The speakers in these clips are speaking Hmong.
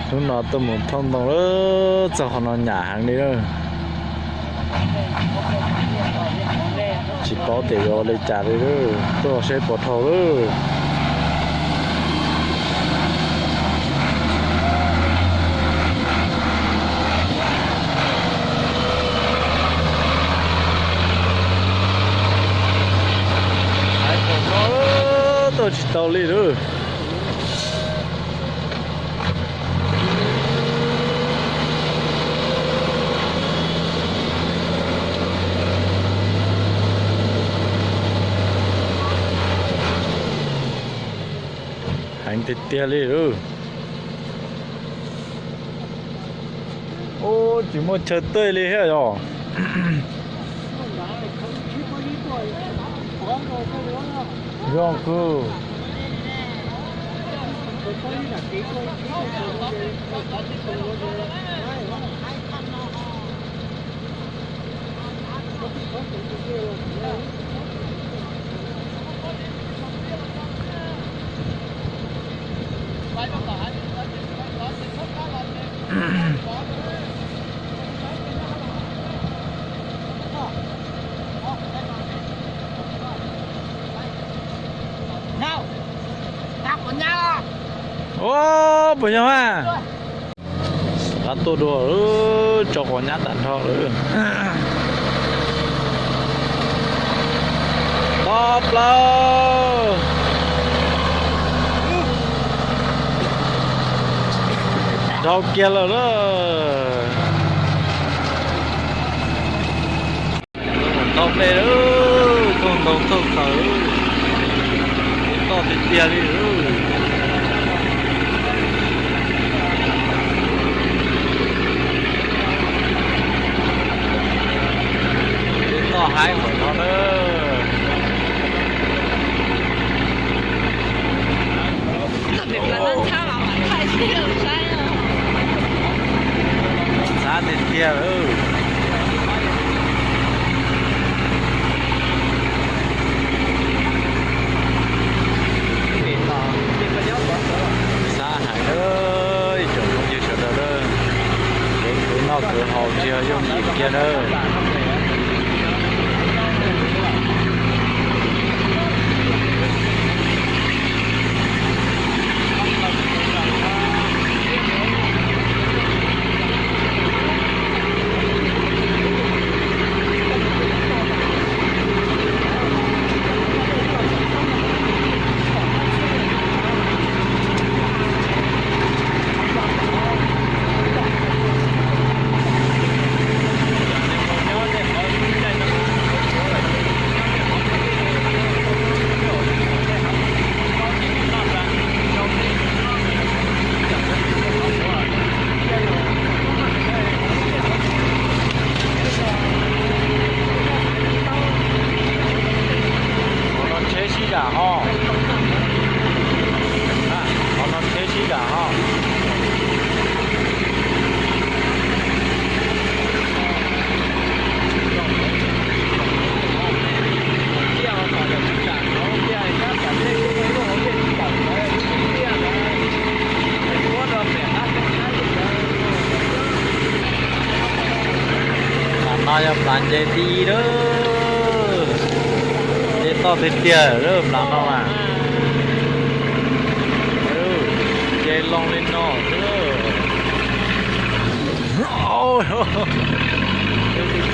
Hnub no tuaj mus thauj ntoo lawm, txog qhov no nyam heev li lawm. Tsis paub tias yuav ua li cas li lawm, tuaj saib puas dhau lawm. Hais thaum no tuaj tsis tau li lawm. Heev tiag tiag li lawm. Ub, tsis muaj chaw tuaj li thiab yog. Zoo kawg. Ub, puas yog a? Qab tuaj dua, tso quav nyab tag nrho lawm. Tob plaws. Dhau kiag lawm lauj. Tau nplej lawm, thauj ntoo thauj taws, toj tiag tiag li lawm. Toj haib npaum no na. Ntxhab tiag tiag lawm. Ntxhab heev lawm ib tsoom phooj ywg sawv daws na. Kev khwv noj khwv haus tsis yog yooj yim kiag na. Qhov no tsheb sib zam ho. Qhov no tsheb sib zam ho. Plas no yog plas nce tib ib lawm. Nce toj tiag tiag lawm plas no mas. Nce loo li no xwb.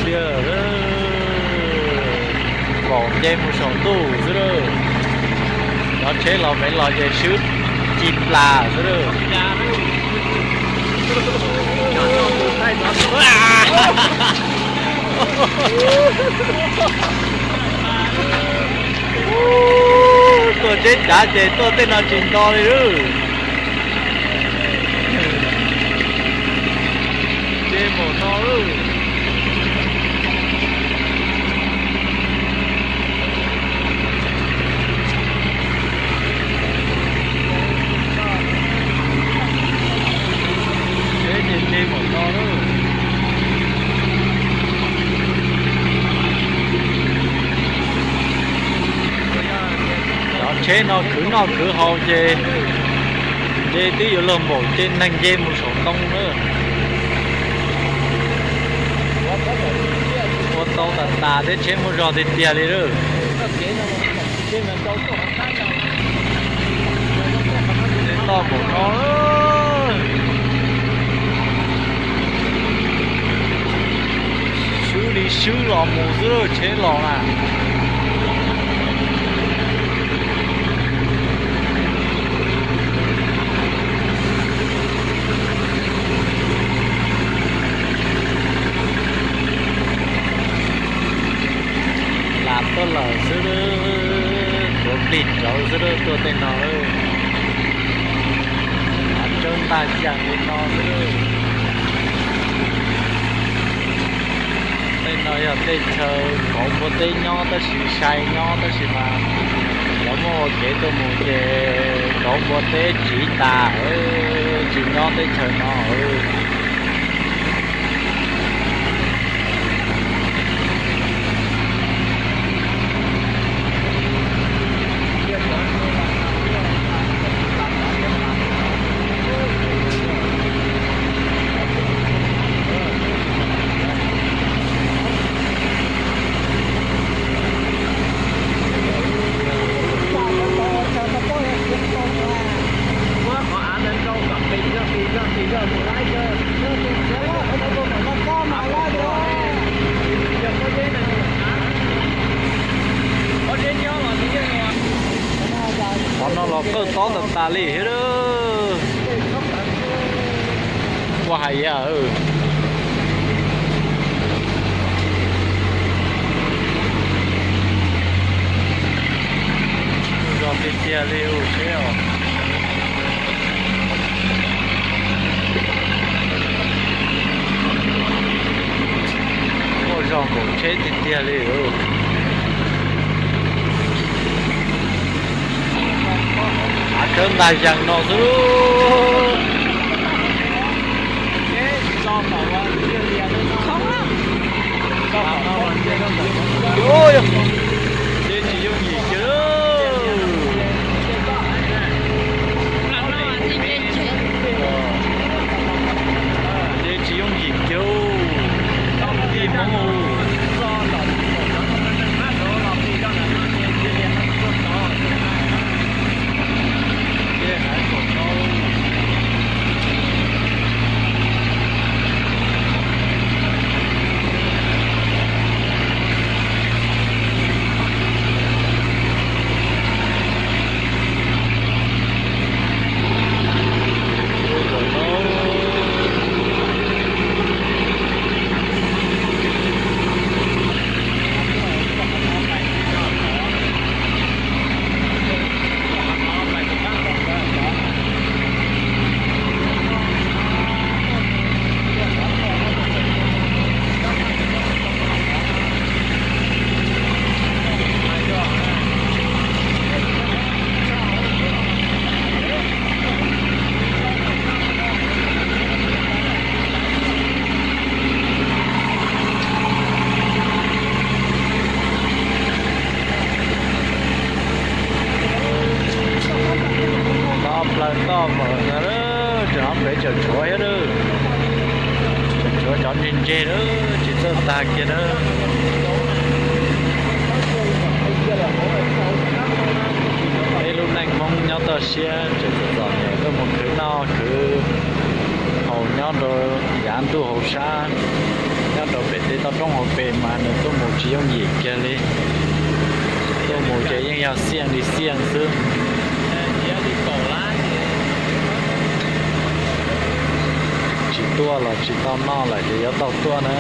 Tiag tiag, npaum nce mus saum ntuj xwb lawm. Cov tsheb los mev los ces swb ci plas xwb lawm. Tuaj tsheb cav ces tuaj tej no tsis nto li lawm. Nce npaum no lawm. Tsheb ces nce npaum no lawm. Cov tsheb no khwv noj khwv haus ces Ces twb yuav luag npaum ces neeg nce mus saum ntoo na. Ua tau tas tas thiab, tsheb muaj zog tiag tiag li lawm. Toj npaum no, swb li swb los mus xwb, tsheb los na. Lam tuaj lawm xwb, tuav plig rawv xwb, tuaj tej no lawm. Tsawb ntaj yees li no xwb. Tej no yog tej chaw kauv npua teb nyob tab sis sai nyob tab sis mas lawv muab ua kev tuaj mus ces kauv npua teb tsiv tas, tsis nyob teb chaws no. Qhov no los qawj tob tas tas li thiab. Ua hais yam zog tiag tiag li seb os. Muaj zog npaum tsheb tiag tiag li. Av tsawb ntaj yees no xwb. Ces tsis yooj yim kiag. Ces tsis yooj yim kiag. Tij Hmoob. Toj plaws toj vawm ntag, tseem nyob pem tseem tshuav thiab lawm. Tseem tshuav cov ntse ntse lawm, tsis txawj tag kiag lawm. Peb lub neej Hmoob nyob toj siab, tseem txom nyem tuaj mus khwv noj khwv haus nyob rau yav ntuj hauv sab, nyob rau pem tej toj roob hauv pes mas nws tuaj mus tsis yooj yim kiag li. Tuaj mus ces yeej yog xiaj li xiaj xwb. Tsis tuaj los tsis tau noj lawm ces yuav tau tuaj na.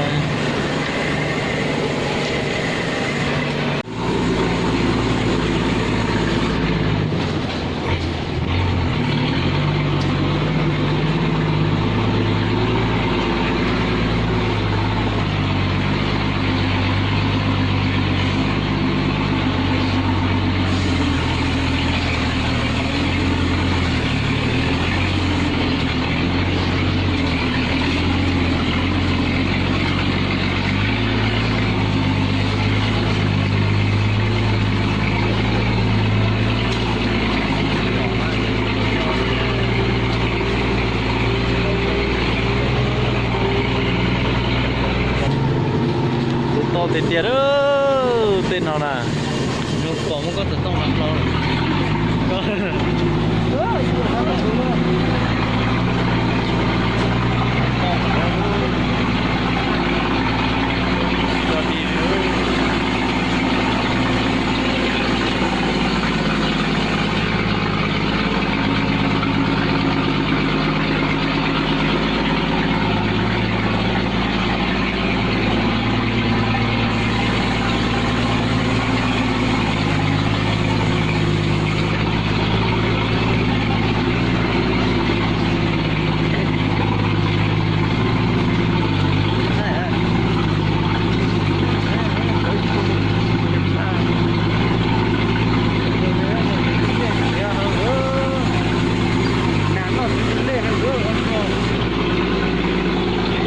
Tiag tiag, tej no na.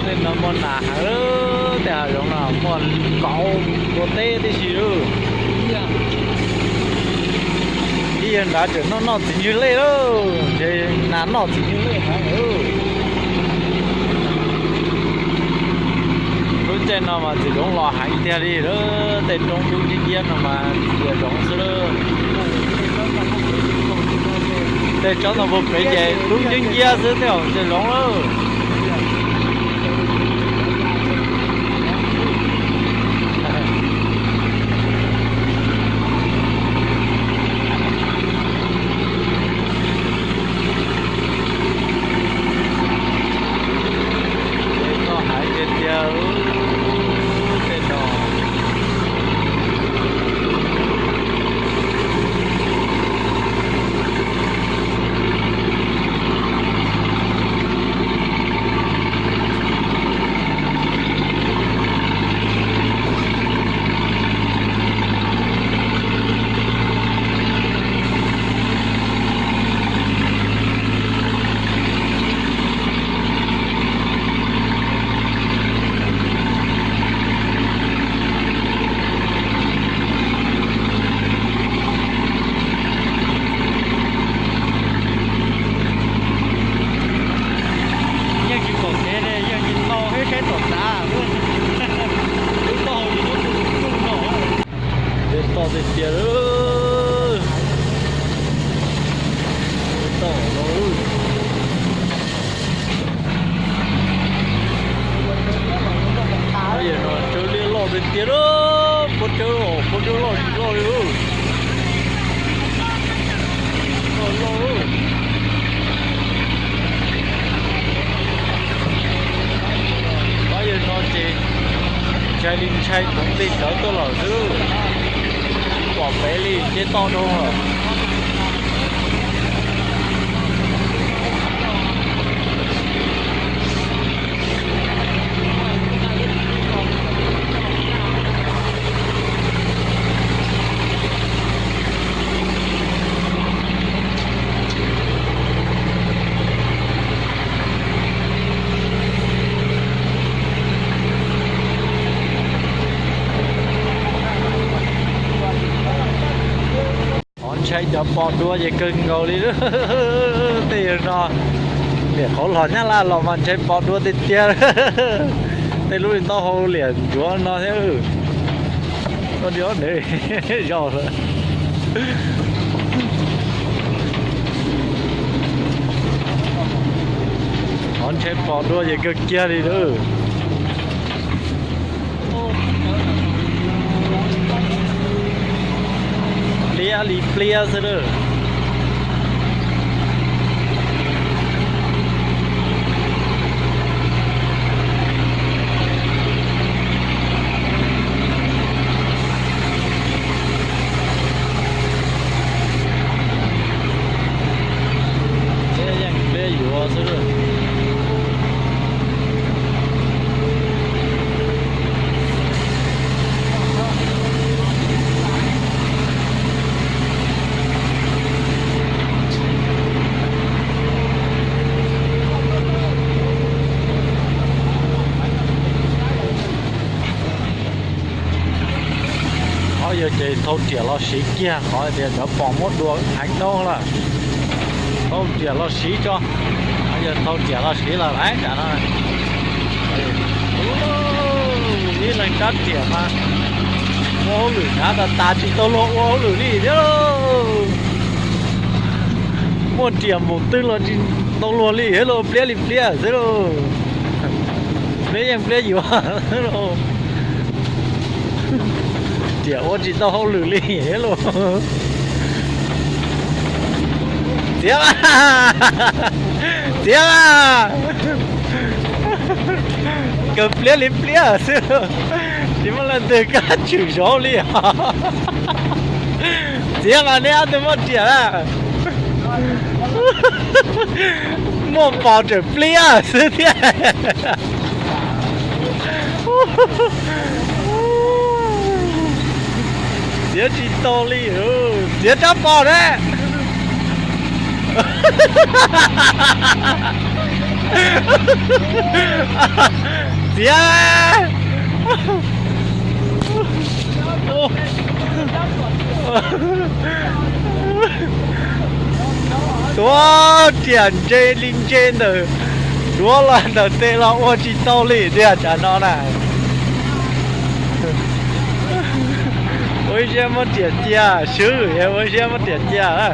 Tej no muaj nas heev, tej hav zoov no muaj kauv ua teb tib si lauj. Ib yawg nrad tseem noj noj txiv ntswg lej lauj, ntshe nas noj txiv ntswg lej heev. Lub caij no mas txiv zoov los heev tiag li, tej roob dub nciab nciab no mas txiv zoov xwb lauj. Tej tsob ntoo puag pem ces dub nciab nciab xwb, tej zaum txiv zoov lauj. Tej no hais tiag tiag, tej no. Yeej tsis pom kev li, yeej tsis tau thiab, saib tom tav, lub taub hau tsis muaj tus tsuj no. Dej toj tiag tiag, dej toj no. Yog no tsawb liab loj tiag tiag, puab tsawb, puab tsawb loj tsis loj li. Loj loj. Yog no ces ntshai li ntshai koom tes tawv tuaj lawm xwb, pom pem li ces toj rau lawm. Ov, ntshai cov pos dua ces kawg nkaus li. Tej yawg no liam qhauv los Nyab Laj los mas ntshai pos dua tiag tiag. Tej lub li taub hau liam ntsuav no thiab. Koj di ob ntev zog lawm. Ov, ntshai pos dua ces kawg kiag li lawm. Pliab li pliab xwb lawm. Yeej pliab yuav xwb lawm. Qhov yog ces thau riam los siv kiag, qhov tias cov pos muab dua heev dhau lawm. Thau riam los siv tso, qhov yog thau riam los siv lawm laiv tam no. Ib leeg rab riam mas Ua hauj lwm hnyav tas tas tsis tau luag ua hauj lwm li thiab lauj. Muaj riam npaum twg los tsis tau luag li thiab lauj, pliab li pliab xwb lauj. Pliab yeej pliab yuav xwb lauj. Riam ua tsis tau hauj lwm li thiab lauj. Txiav, txiav, kawg pliab li pliab xwb, tsis muaj leej twg kaj tshwm zov li os. Txiav mas neb ob tug muaj riam na. Muaj pos tseem pliab xwb thiab. Txiav tsis tau li, txiav rab pos na. Txiav. Tuav riam ntse li ntse ntawm duav los ntawm tes los ua tsis tau li tiag tsam no na. Ua ib siab muab riam cia swb, ua ib siab muab riam cia na.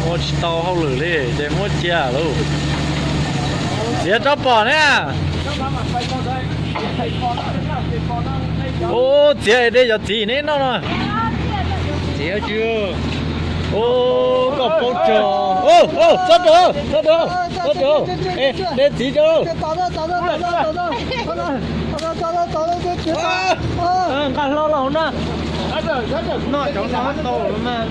Ua tsis tau hauj lwm li ces muab cia lauj. Txiav rab pos na. Ub, txiav dej cov txiv neb noj no. Ub, koj paub tso. Txhob rau, txhob rau, txhob rau. Dej txiv rau. Nqa hlo los hauv na. Noj cov no tau lawm mas.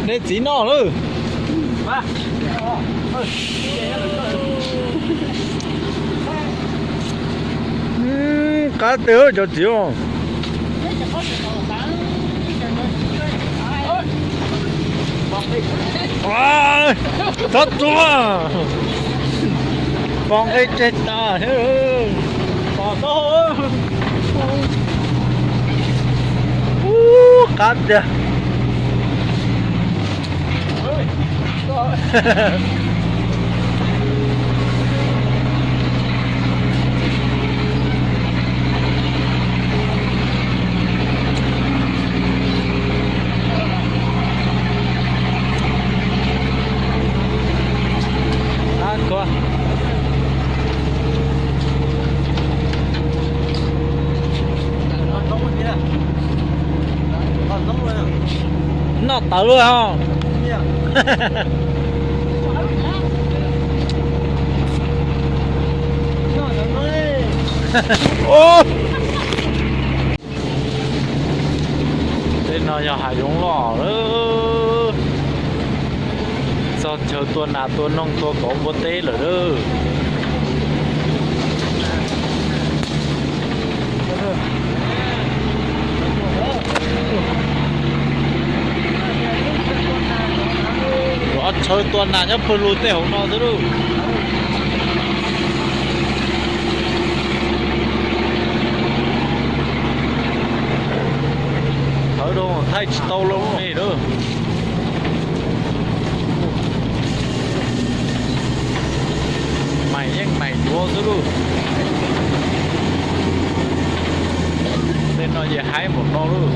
Dej txiv noj lawm. Qab tiag cov txiv. Txhob txua, pos nqi tseg tas. Ub, qab tiag. Noj tawv lawm os. Tej no yog hav zoov loj lawm. Txog chaw tua nas tua noog tua kauv npua teb lawm lauj. Ua tshawv tua nas nyob pawg lug tej hauv no xwb lauj. Thawv rau thaij tsis tau lawm ne lauj. Mais yeej mais duav xwb lauj. Tej no yog haib npaum no lauj.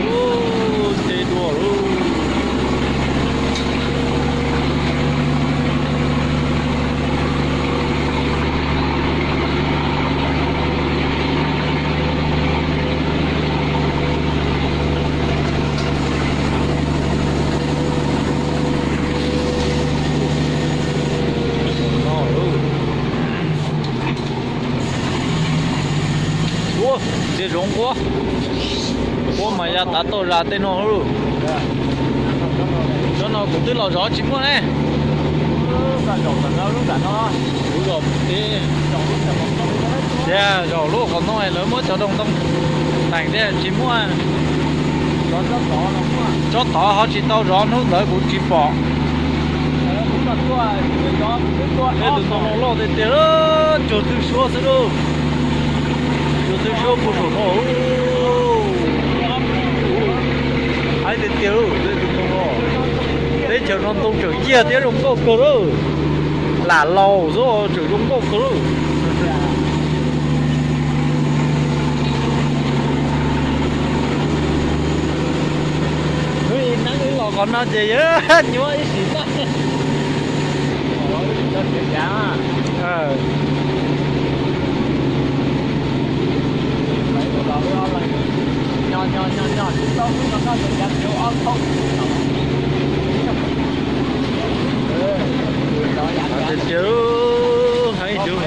Ub, teb dua lauj. Ua, ntsia zoov quab, quab mas ya tav tauj zas tej no lauj. Cov no kuv twb los zov tsis muaj ne. Kuv zov pem teb, tias zaum lub qhov ntoo lawv muab cov doog ntoo teem thiab tsis muaj. Tsob tod ho tsis tau zov, hnub ntawd kuv tsis pom. Tej tus ntoo no loj tiag tiag, cuag twg suab xwb lauj. Cuag twg suab puag saum no. Hais tiag tiag lauj, teb chaws no ntoo tseem yiag thiab zoo nkauj kawg lauj. Lam laus xwb tseem zoo nkauj kawg lauj. Wb ib neeg wb los qhov no ces yuav nyuaj ib sim neej. Tiag tiag, hais tiag.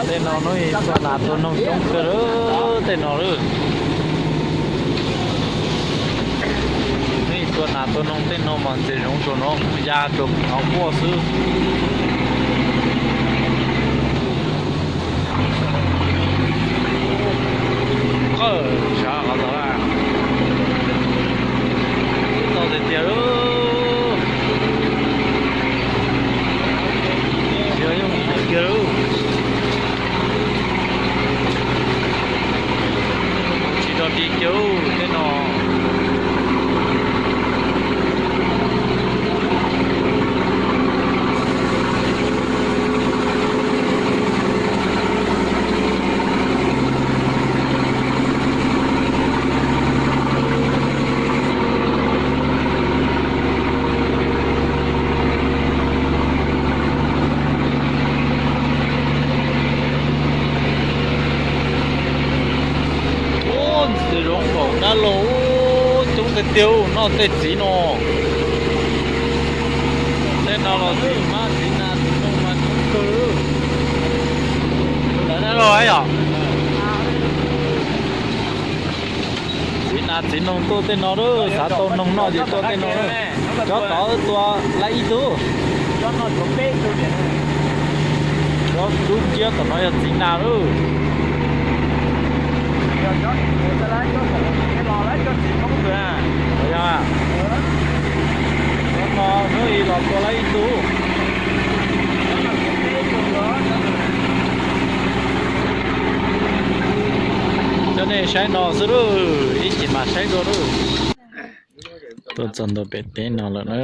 Tej no hnub ib tua nas tua noog coob kawg lawm, tej no lawm. Hnub ib tua nas tua noog tej no mas ntses zoov tsuas no ya tsuas qhov quaj xwb. Qawj, sav qhov tod, tau tiag tiag lauj. Siav yooj yim tiag lauj. Tsis rog dig kiag tej no. Ntses zoov npaum dab laug, coob tiag tiag noj tej txiv no. Tej no los txiv hmab txiv nas txiv noog mas coob kawg. Ntawm dab laug yom. Txiv nas txiv noog tuaj tej no lawm, xav tau noog noj ces tuaj tej no lawm. Cov tod tua lawm ib tug. Cov dub nciab tom no yog txiv nas lawm. Cov no hnub ib los tua lawm ib tug. Coj nej saib no xwb lauj, ib chim mam saib dua lauj. Tuaj txog ntua pem teb no lawm na.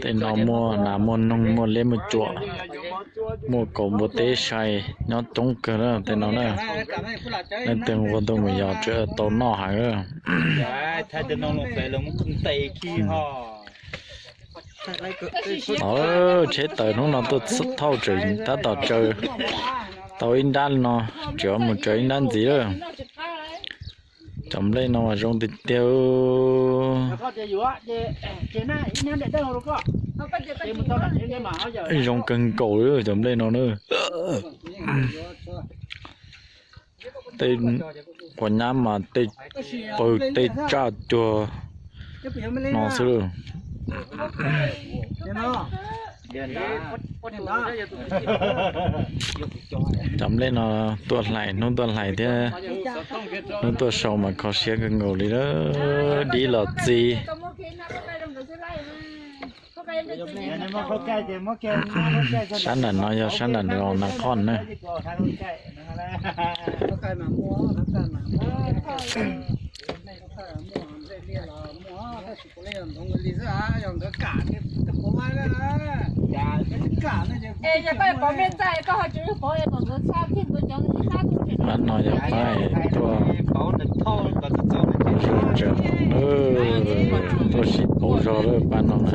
Tej no muaj nas muaj noog muaj liab muaj tsuam, muaj kaus npua teb sai nyob coob kawg na tej no na. Leej twg ua tuaj mus yos tseem tau noj heev. Tsheb tawm hnub no tuaj thauj tseem tab tom tsaws tau ib nrab no, tseem mus tsaws ib nrab ntxiv lawm. Cov nplej no mas zoo tiag tiag. Zoo kawg nkaus li cov nplej no na. Tej quav nyab mas tej pawg tej tsaj cuag no xwb. Cov nplej no tuaj hlais, hnub tuaj hlais thiab hnub tuaj sau mas kho siab kawg nkaus li lawm, dib los txi. Sab nram no yog sab nram los nas qhoj na. Pab no yog pab tuaj zoo tsees, tuaj sim pauv zog lawm pab no na.